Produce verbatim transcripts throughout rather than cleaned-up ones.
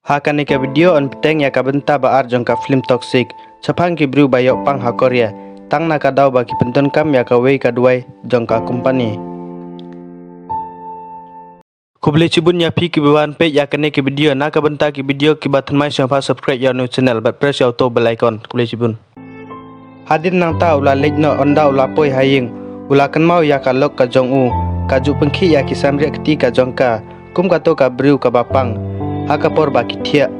Ha kane ka video yn bteng ïa ka bynta ba ar jong ka film Toxic shaphang ki briew ba ïoh pang ha Korea, tang na ka daw ba ki pyndonkam ïa kawei ka dawai jong ka company. Khublei shibun ïa phi kiba wan peit ïa kane ka video. Na ka bynta ki video kiba thymmai sngewbha subscribe ïa u channel bad press ïa uto u bell icon. Khublei shibun. Hadien nangta u la leit noh, ynda u la poi ha ïing u la kynmaw ïa ka lok ka jong u, ka ju pynkhih ïa ki samriah kti ka jong ka, kum kato ka briew kaba pang ha ka por ba ki thiah.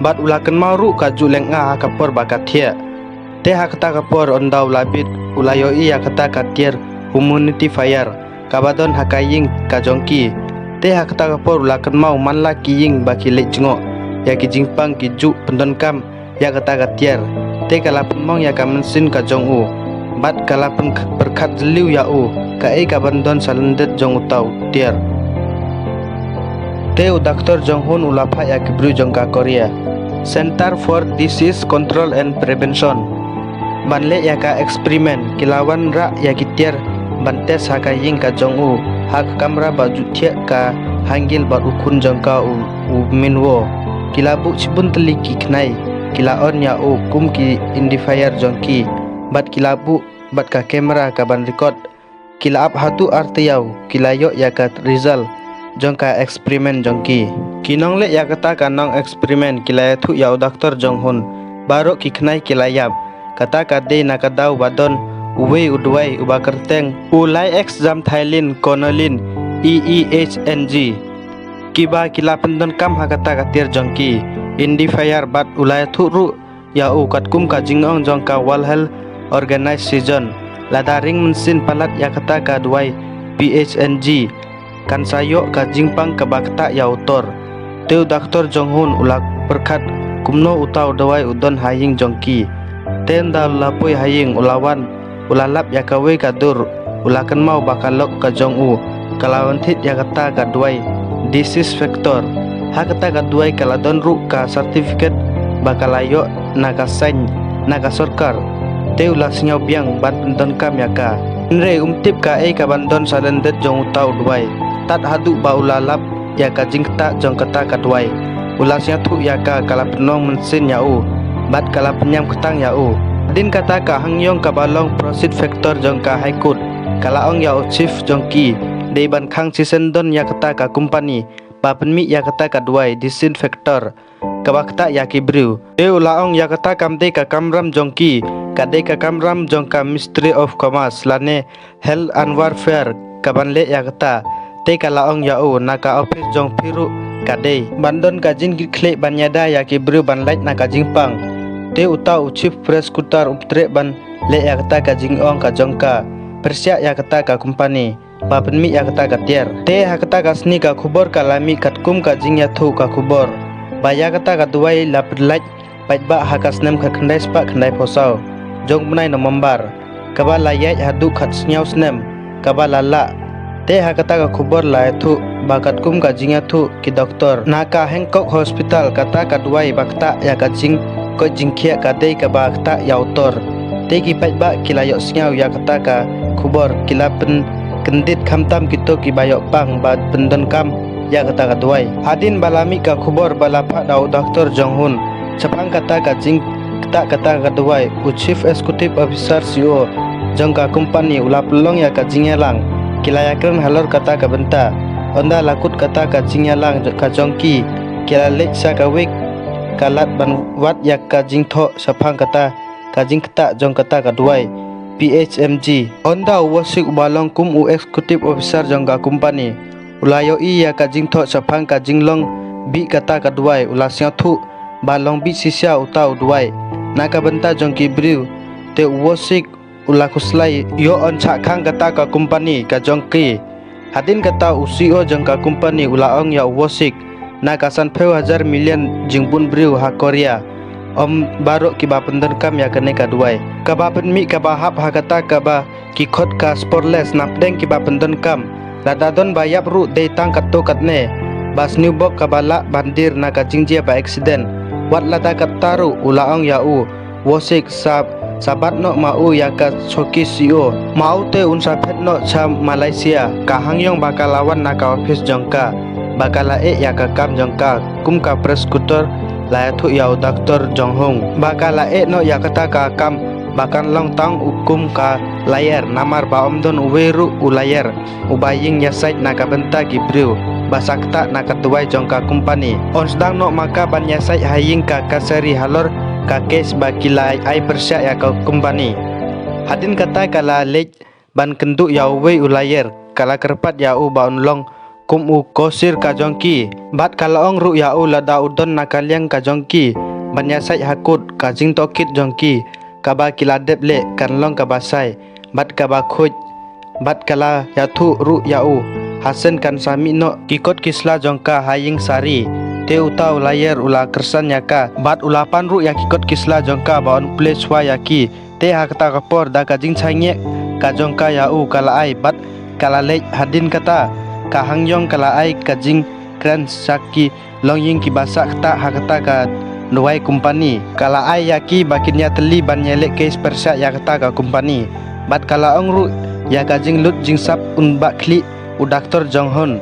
Bad u la kynmaw ruh ka ju lyngnga ha ka por ba ka thiah. Te ha kata ka por ynda u la bit, u la ïohi ïa kata ka tiar humidifier kaba don ha ka ïing ka jong ki. Te ha kata ka por u la kynmaw man la ki ïing ba ki leit jngoh ïa ki jingpang ki ju pyndonkam ïa kata ka tiar. Te ka la pynmong ïa ka mynsiem ka jong u bad ka la pyn-, pyrkhat jylliew ïa u kaei kaban don sa lyndet jong uta u tiar. Te u doktor jong hun u la phah ïa ki briew jong ka Korea Center for Disease Control and Prevention ban leh ïa ka experiment. Ki la wanrah ïa ki tiar ban test ha ka ïing ka jong u, ha ka kamra ba ju thiah ka hangil bad u khun jong ka u, u Minwoo. Ki la buh shibun tylli ki khnai, ki la on ïa u kum ki humidifier jong ki, bad ki la buh bad ka camera kaban record. Ki la ap haduh ar taïew, ki la ïoh ïa ka result jong ka experiment jong ki. Ki nongleh ïa kata ka nong experiment ki la ïathuh ïa u doktor jong hun, baroh ki khnai ki la ïap. Kata ka dei na ka daw ba don uwei u dawai uba kyrteng u lixamphetamine conolin, E E H N G, kiba ki la pyndonkam ha kata ka tiar jong ki humidifier, bad u la ïathuh ruh ïa u katkum ka jingong jong ka World Health Organization, lada ring mynsiem palat ïa kata ka dawai P H N G, kan sa ïoh ka jingpang kaba ktah ïa u tor. Te u doktor jong hun u la pyrkhat kumno uta u dawai u don ha ïing jong ki. Te ynda u la poi ha ïing u la wan, u la lap ïa kawei ka dur, u la kynmaw ba ka lok ka jong u ka la wan thied ïa kata ka dawai disease factor. Ha kata ka dawai ka la don ruh ka certificate ba ka la ïoh na ka saiñ na ka sorkar. Te u la sngew biang ban pyndonkam ïa ka. Hynrei um tip kaei kaban don sa lyndet jong uta u dawai, tad haduh ba u la lap ïa ka jingktah jong kata ka dawai. U la sngewthuh ïa ka, ka la pynlong mynsiem ïa u bad ka la pynïam ktang ïa u. Hadien kata ka Hang Yong kaba long prosecutor jong ka High Court ka la ong ïa u chief jong ki, dei ban khang shisyndon ïa kata ka company ba pynmih ïa kata ka dawai disinfector kaba ktah ïa ki briew. Te u la ong ïa kata kam dei ka kamram jong ki, ka dei ka kamram jong ka Ministry of Commerce lane Health and Welfare kaban leh ïa kata. Te ka la ong ïa u, na ka office jong phi ruh ka dei ban don ka jingkitkhlieh ban ïada ïa ki briew ban lait na ka jingpang. Te uta u chief prosecutor um treh ban leh ïa kata ka jingong ka jong ka pyrshah ïa kata ka company ba pynmih ïa kata ka tiar. Te ha kata ka sngi ka khubor ka la mih katkum ka jingïathuh ka khubor ba ïa kata ka dawai la pynlait paidbah ha ka snem khatkhyndai spah khyndaiphew saw jong u bnai November, kaba la ïaid haduh khatsngew snem kaba la lah. Te ha kata ka khubor la ïathuh ba katkum ka jingïathuh ki doktor na ka Hancock Hospital, kata ka dawai ba ktah ïa ka jingkoit jingkhiah ka dei kaba ktah ïa u tor. Te ki paidbah ki la ïohsngew ïa kata ka khubor, ki la pynkyndit khamtam kito kiba ïoh pang ba pyndonkam ïa kata ka dawai. Hadien ba la mih ka khubor ba la phah da u doktor jong hun shaphang kata ka jingktah kata ka dawai, u chief executive officer, C E O, jong ka company u la pynlong ïa ka jingïalang. Ki la ïakren halor kata ka bynta. Ynda la kut kata ka jingïalang ka jong ki, ki la leit sha kawei ka lad ban wad ïa ka jingthoh shaphang kata ka jingktah jong kata ka dawai P H M G. Ynda u Woo Sik uba long kum u executive officer jong ka company u la ïohi ïa ka jingthoh shaphang ka jinglong bih kata ka dawai, u la sngewthuh ba long bih shisha uta u dawai na ka bynta jong ki briew. Te u Woo Sik u la khuslai ïoh yn shah khang kata ka company ka jong ki. Hadien kata u C E O jong ka company u la ong ïa u Woo Sik, na ka sanphew hajar million jingbun briew ha Korea, ym baroh kiba pyndonkam ïa kane ka dawai kaba pynmih kaba hap ha kata kaba ki khot ka sporeless, napdeng kiba pyndonkam. Lada don ba ïap ruh dei tang katto katne ba sniewbok kaba lah ban dier na ka jingjia ba accident. Wat lada katta ruh, u la ong ïa u Woo Sik, sa, sa bat noh ma u ïa ka shoki C E O. Ma u te un sa phet noh sha Malaysia. Ka Hang Yong ba ka la wan na ka office jong ka, ba ka la eh ïa ka kam jong ka kum ka prosecutor, la ïathuh ïa u Doctor Jong Hung ba ka la eh noh ïa kata ka kam ba kan long tang u kum ka lawyer, namar ba ym don uwei ruh u lawyer uba ïeng ïasaid na ka bynta ki briew ba sa ktah na ka dawai jong ka company. Un sdang noh ma ka ban ïasaid ha ïing ka kachari halor ka case ba ki la ai pyrshah ïa ka company. Hadien kata ka la leit ban kynduh ïa uwei u lawyer, ka la kyrpad ïa u ba un long kum u kosir ka jong ki. Bad ka la ong ruh ïa u lada u don na ka liang ka jong ki ban ïasaid ha court, ka jingtohkit jong ki kaba ki la dep leh kan long kaba sai bad kaba khuid. Bad ka la ïathuh ruh ïa u hasien kan sa mih noh ki kot ki sla jong ka ha ïing sari. Te uta u lawyer u la kyrsan ïa ka bad u la pan ruh ïa ki kot ki sla jong ka ba un plie shuwa ïa ki. Te ha kata ka por da ka jingshaniah ka jong ka ïa u ka la ai bad ka la leit. Hadien kata ka Hangyong ka la ai ka jingkren sha ki longïing kiba sah ktah ha kata ka dawai company. Ka la ai ïa ki ba kin ïatylli ban ïaleh case pyrshah ïa kata ka company. Bad ka la ong ruh ïa ka jinglut jingsap u bah khlieh u Doctor Jong Hung.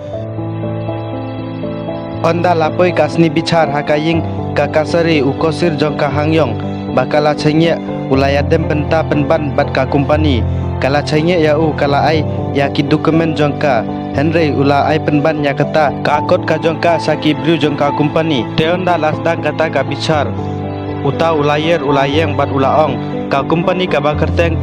Ynda la poi ka sngi bichar ha ka ïing ka kachari, u kosir jong ka Hangyong ba ka la shaniah u la ïadem bynta pynban bad ka company. Ka la shaniah ïa u, ka la ai ïa ki document jong ka, hynrei u la ai pynban ïa kata ka kot ka jong ka sha ki briew jong ka company. Te ynda la sdang kata ka bichar, uta u lawyer u la ïeng bad u la ong, ka company kaba kyrteng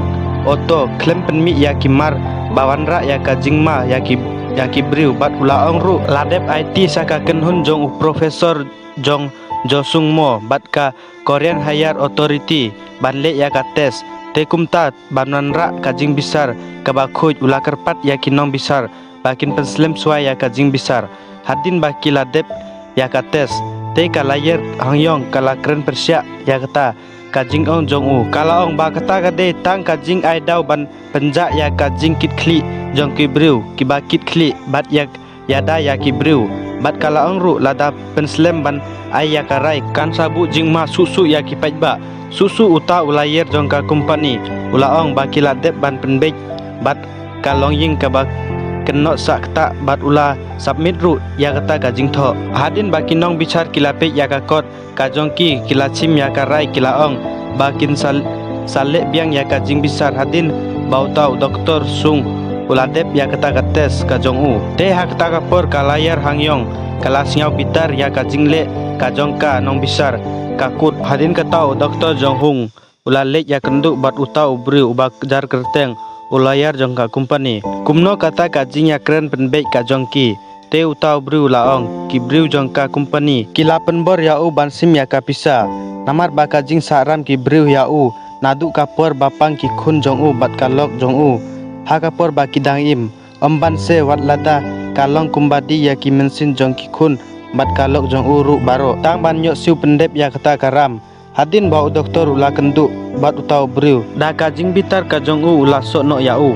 Auto khlem pynmih ïa ki mar ba wanrah ïa ka jingma ïa ki, ïa ki briew. Bad u la ong ruh la dep aiti sha ka kynhun jong u professor jong Josung Mo bad ka Korean Higher Authority ban leh ïa ka test. Te kumta ban wanrah ka jingbishar kaba khuid, u la kyrpad ïa ki nongbishar ba kin pynslem shuwa ïa ka jingbishar. Hadien ba ki la dep ïa ka test, te ka lawyer Hangyong ka la kren pyrshah ïa kata ka jingong jong u. Ka la ong ba kata ka dei tang ka jingai daw ban pynjah ïa ka jingkitkhlieh jong ki briew kiba kit khlieh bad ïa, ïada ïa ki briew. Bad ka la ong ruh lada pynslem ban ai ïa ka rai kan sa buh jingma shuh shuh ïa ki paidbah. Shuh shuh uta u lawyer jong ka company u la ong ba ki la dep ban pynbeit bad ka longïing kaba kynnoh sah ktah bad u la submit ruh ïa kata ka jingthoh. Hadien ba ki nongbishar ki la peit ïa ka kot ka jong ki, ki la shim ïa ka rai, ki la ong ba kin sa, sa leh biang ïa ka jingbishar hadien ba uta u Doctor Sung u la dep ïa kata ka test ka jong u. Te ha kata ka por ka lawyer Hangyong ka la sngew bitar ïa ka jingleh ka jong ka nongbishar ka court. Hadien kata u Doctor Jong Hung u la leit ïakynduh bad uta u briew uba jar kyrteng u lawyer jong ka company kumno kata ka jingïakren pynbeit ka jong ki. Te uta u briew u la ong, ki briew jong ka company ki la pynbor ïa u ban shim ïa ka pisa, namar ba ka jingsahram ki briew ïa u naduh ka por ba pang ki khun jong u bad ka lok jong u ha ka por ba ki dang im. Ym ban se wat lada ka long kumba die ïa ki mynsiem jong ki khun bad ka lok jong u ruh baroh, tang ban ïoh siew pyndep ïa kata ka ram. Hadien ba u doktor u la kynduh bad uta u briew, da ka jingbitar ka jong u u la soh noh ïa u.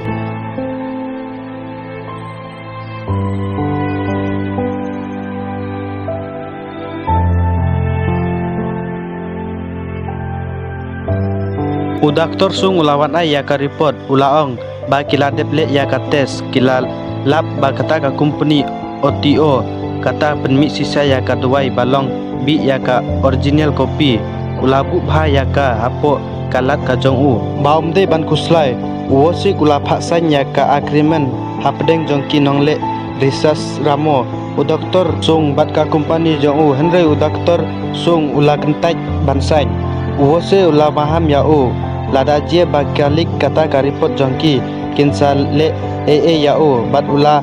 U doktor Sung u la wan ai ïa ka report, u la ong ba ki la dep leh ïa ka test, ki la lap ba kata ka company O T O kata pynmih shisha ïa ka dawai ba long bih ïa ka original copy. U la buh bha ïa ka hapoh ka lad ka jong u. Ba ym dei ban khuslai, u Wosik u la phah sign ïa ka agreement hapdeng jong ki nongleh research ramo. U doktor Sung bad ka company jong u, hynrei u doktor Sung u la kyntait ban sign. U Wosik u la maham ïa u, lada jia ba ka leak kata ka report jong ki, kin sa leh ei ei ïa u, bad u la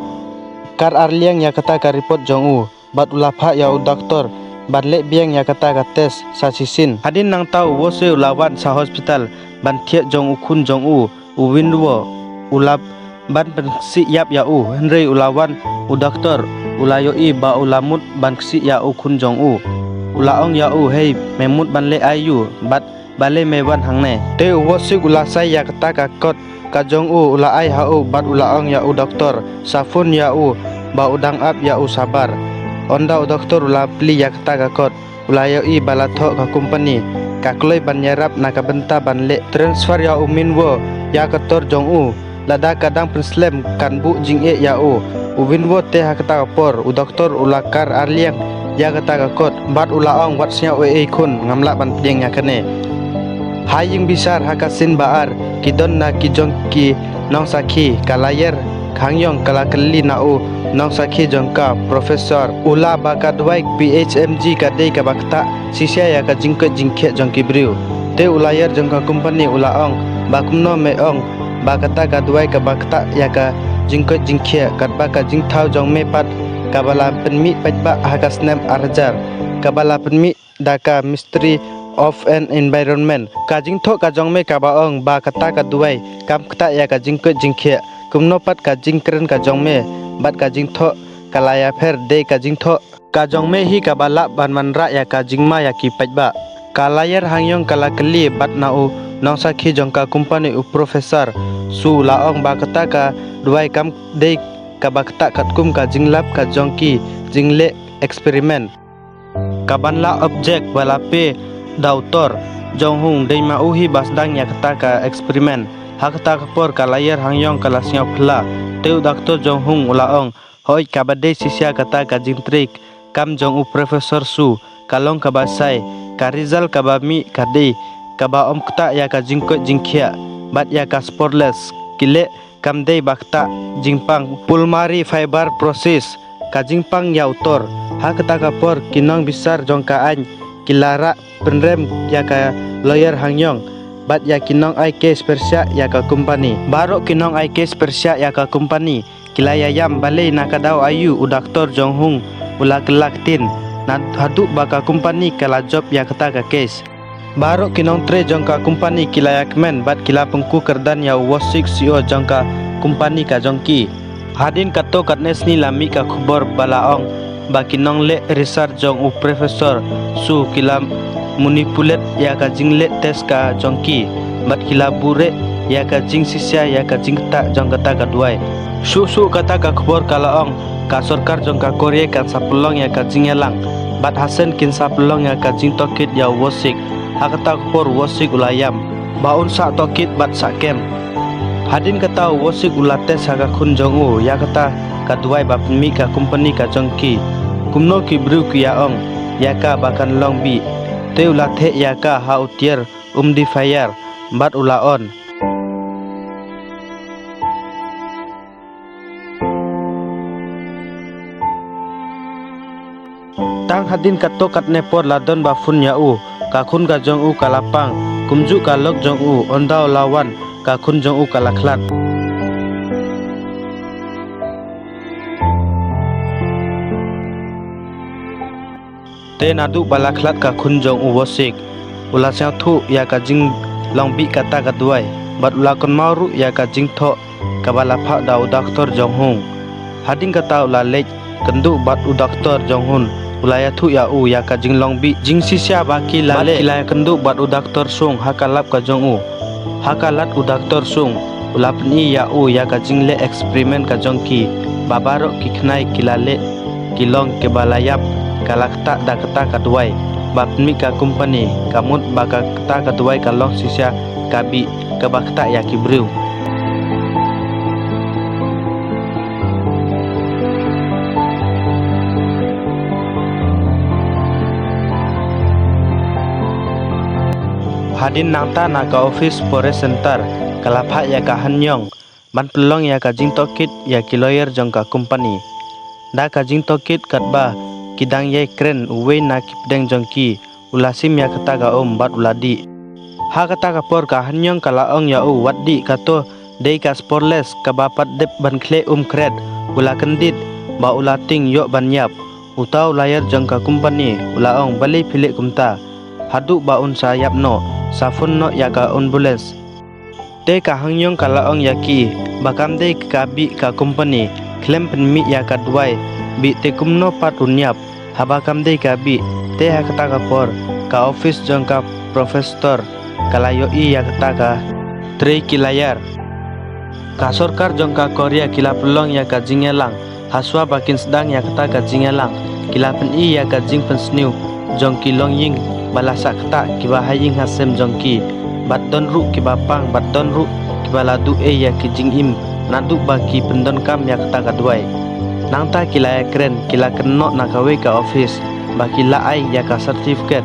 kar ar liang ïa kata ka report jong u, bad u la phah ïa u doktor ban leh biang ïa kata ka test sa shisien. Hadien nangta u Wosik u la wan sha hospital ban thiah jong u khun jong u, u Winwo, u la ban pynksih ïap ïa u, hynrei u la wan u doktor u la ïohi ba u la mut ban ksih ïa u khun jong u. U la ong ïa u, hei, me mut ban leh aïu bad balei me wan hangne? Te u Wosik u la sei ïa kata ka kot ka jong u, u la ai ha u bad u la ong ïa u doktor sa phone ïa u ba u dang ap ïa u shabar. Ynda u doktor u la plie ïa kata ka kot, u la ïohi ba la thoh ka company ka kloi ban ïarap na ka bynta ban leh transfer ïa u Minwo ïa ka tor jong u. Lada ka dang pynslem kan buh jingeh ïa u. U Winwo te ha kata ka por, u doktor u la kar arliang ïa kata ka kot, bad u la ong, wat sngew ei ei khun, ngam lah ban pdiang ïa kane. Ha ïing bisar ha ka sien ba ar, ki don na ki jong ki nongsakhi, ka lawyer Hangyong ka la kylli na u nongsakhi jong ka, Professor, u la ba ka dawai P H M G ka dei kaba ktah shisha ïa ka jingkoit jingkhiah jong ki briew. Te u lawyer jong ka company u la ong, ba kumno me ong ba kata ka dawai kaba ktah ïa ka jingkoit jingkhiah, katba ka jingthaw jong me pat kaba la pynmih paidbah ha ka snem ar hajar, kaba la pynmih da ka Ministry of an Environment. Ka jingthoh ka jong me kaba ong ba kata ka dawai kam ktah ïa ka jingkoit jingkhiah, kumno pat ka jingkren ka jong me bad ka jingthoh ka la ïapher? Dei ka jingthoh ka jong me hi kaba lah ban wanrah ïa ka jingma ïa ki paidbah. Ka lawyer Hangyong ka la kylli bad na u nongsakhi jong ka company, u Professor Su, u la ong ba kata ka dawai kam dei kaba ktah katkum ka jinglap ka jong ki jingleh experiment. Kaban la object ba la plie da u doktor Jong Hung, dei ma u hi ba sdang ïa kata ka experiment. Ha kata ka por ka lawyer Hangyong ka la sngew phylla. Te u doktor Jong Hung u la ong, hooid, kaba dei shisha kata ka jingtrei kam jong u Professor Su ka long kaba shai. Ka result kaba mih ka dei kaba ym ktah ïa ka jingkoit jingkhiah bad ïa ka sporeless. Ki leh kam dei ba ktah jingpang, pulmonary fibrosis, ka jingpang ïa u tor. Ha kata ka por ki nongbishar jong ka aiñ ki la rah pynrem ïa ka lawyer Hangyong bad ïa ki nongai case pyrshah ïa ka company. Baroh ki nongai case pyrshah ïa ka company ki la ïaïam, balei na ka daw aïu u doktor Jong Hung u la kylla ktien, na haduh ba ka company ka la jop ïa kata ka case. Baroh ki nongtrei jong ka company ki la ïakmen bad ki la pynku kyrdan ïa u Wosik, C E O jong ka company ka jong ki. Hadien katto katne sngi la mih ka khubor ba la ong ba ki nongleh research jong u Professor Su ki la manipulate ïa ka jingleh test ka jong ki bad ki la buhrieh ïa ka jingshisha ïa ka jingktah jong kata ka dawai. Shuh shuh kata ka khubor ka la ong, ka sorkar jong ka Korea kan sa pynlong ïa ka jingïalang bad hasien kin sa pynlong ïa ka jingtohkit ïa u Wosik. Ha kata ka por u Wosik u la ïam ba un sah tohkit bad sah kem. Hadien kata u Wosik u la test ha ka khun jong u ïa kata ka dawai ba pynmih ka company ka jong ki. Kumno ki briew ki ïa ong ïa ka ba kan long bih? Te u la theh ïa ka ha u tiar humidifier bad u la on. Tang hadien katto katne por la don ba phone ïa u, ka khun ka jong u ka la pang. Kumjuh ka lok jong u, ynda u la wan ka khun jong u ka la khlad. Te naduh ba la khlad ka khun jong u Wosik, u la sngewthuh ïa ka jinglong bih kata ka dawai bad u la kynmaw ruh ïa ka jingthoh kaba la phah da u doktor Jong Hung. Hadien kata u la leit kynduh bad u doktor Jong Hung, u la ïathuh ïa u ïa ka jinglong bih jingshisha ba ki la leh. Ki la ïakynduh bad u doktor Sung ha ka lab ka jong u. Ha ka lad u doktor Sung u la pyni ïa u ïa ka jingleh experiment ka jong ki, ba baroh ki khnai ki la leh ki long kiba la ïap, ka la ktah da kata ka dawai ba pynmih ka company. Ka mut ba ka kata ka dawai ka long shisha ka bih kaba ktah ïa ki briew. Hadien nangta na ka office Forest Center ka la phah ïa ka Hannyong ban pynlong ïa ka jingtohkit ïa ki lawyer jong ka company. Da ka jingtohkit katba ki dang ïai kren, uwei na ki pdeng jong ki u la sim ïa kata ka um bad u la dih. Ha kata ka por ka Hannyong ka la ong ïa u, wat dih, kato dei ka sporeless kaba pat dep ban khleh um khret. U la kyndit ba u la tieng ïoh ban ïap. Uta u lawyer jong ka company u la ong, balei phi leh kumta? Haduh ba un sa ïap noh, sa phone noh ïa ka ambulance. Te ka Hannyong ka la ong ïa ki ba kam dei ka bih ka company khlem pynmih ïa ka dawai bih, te kumno pat un ïap haba kam dei ka bih? Te ha kata ka por ka office jong ka professor ka la ïohi ïa kata ka trei ki lawyer. Ka sorkar jong ka Korea ki la pynlong ïa ka jingïalang. Hashwa ba kin sdang ïa kata ka jingïalang, ki la pyni ïa ka jingpynsniew jong ki longïing ba la sah ktah, kiba ha ïing ha sem jong ki, bad don ruh kiba pang, bad don ruh ba la duh ei ïa ki jingim naduh ba ki pyndonkam ïa kata ka dawai. Nangta ki la ïakren, ki la kynnoh na kawei ka office ba ki la ai ïa ka certificate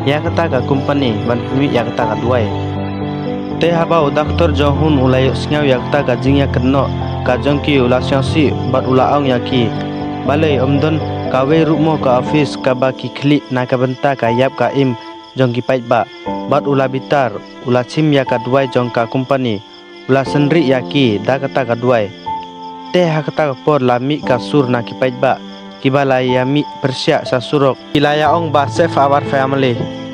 ïa kata ka company ban pynmih ïa kata ka dawai. Te haba u doctor Jong Hun u la ïohsngew ïa kata ka jingïakynnoh ka jong ki, u la sngewsih bad u la ong ïa ki, balei ym don kawei ruh mo ka office kaba ki khlieh na ka bynta ka ïap ka im jong ki paidbah. Bad u la bitar, u la shim ïa ka dawai jong ka company, u la synrih ïa ki da kata ka dawai. Te ha kata ka por la mih ka sur na ki paidbah kiba la ïa mih pyrshah sha surok, ki la ïa ong ba save our family.